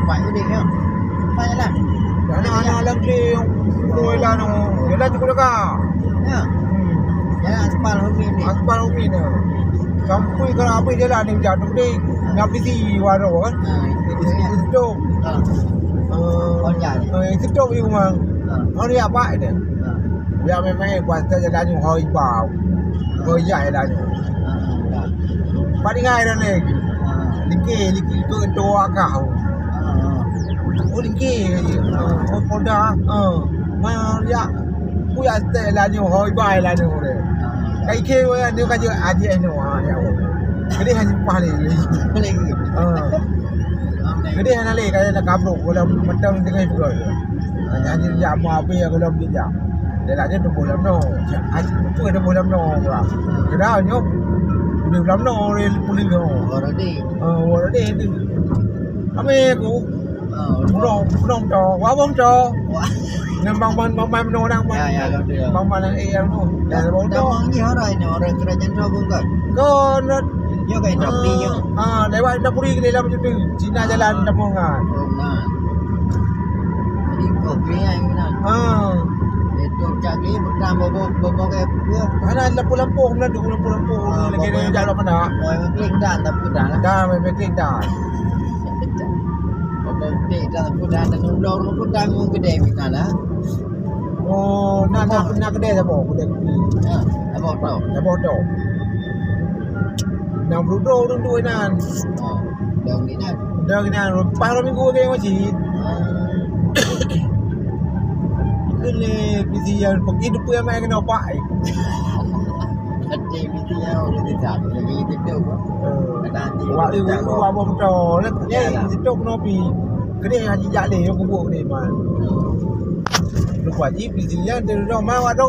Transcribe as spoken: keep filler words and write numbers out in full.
Pak ini ya. Pak jalan. Jalan anak lagi mulai lah no. Jalan cukup dekat. Ya. Hmm. Jalan aspal Humi ni. Aspal Humi ni. Sampai kalau habis jalan ni jatuh ni. Nak bisi warung kan. Ha, itu ya. Itu. Ha. Eh, oh, ya. Eh, itu di rumah. Ha. Hari apa ini? Ha. Ya memang kuasa jalan ni hari bau. Hari ya jalan ni. Ha, ha, ha. Paling ai dah ni. Ha. Liki, liki ke tua kau. Ha, ha. Oh, liki. Ha. Oh, poda. Ha. Mai ya. Ku ya stay lah ni, hoi bai lah ni. Kai ke wa ni ka je aje no ha ni. Jadi hanya pah ni. Boleh. Ha. Jadi hanya le ka nak kabrok kalau matang dengan juga. Hanya ya mau apa ya kalau dia. Dia lah dia tu bolam no. Ai tu ada bolam no. Kira nyo. Dia bolam no, dia pulih no. Orang ni. Oh, orang ni tu. Kami aku. Oh, Penong, penong to, wabong to. Wah. Nang bang man, bang man penong nang man. Ya, ya, ya, ya. Bang man nang eh yang tu. Ya, bang to. Damang ni orang ini, orang kerajaan tu bukan? Kon. Nyo kan Indra Puri nyo. Ah, lewat Indra Puri ke dalam situ. Cina jalan Damang kan. Oh, nah. Jadi kau kaya yang mana? Ah. Itu cak ni, petang bobo, bobo ke buah. Mana lampu-lampu, mana dulu lampu-lampu, ah, lagi bobo ni yang jalan mana? Oh, yang klik dah, tapi dah lah. Dah, memang klik dah. Bak putih dan kuda dan ulong pun dah mu kedai mita lah. Oh, na, na, na kedai siapa? Kedai kopi. Ha, apa tu? Siapa tu? Enam puluh dua orang tu nan. Oh, dah ni nan. Dah ni nan. Lepas dua minggu lagi masjid. Ha. Kena bisi yang pergi depan yang main kena opak. Hati misi yang orang tidak, lagi itu. Eh, waktu itu abang betul. Lagi itu kena pi. Kena haji jak leh, yang kubur kena iman. Lupa ji, bisi yang dia dah mau ada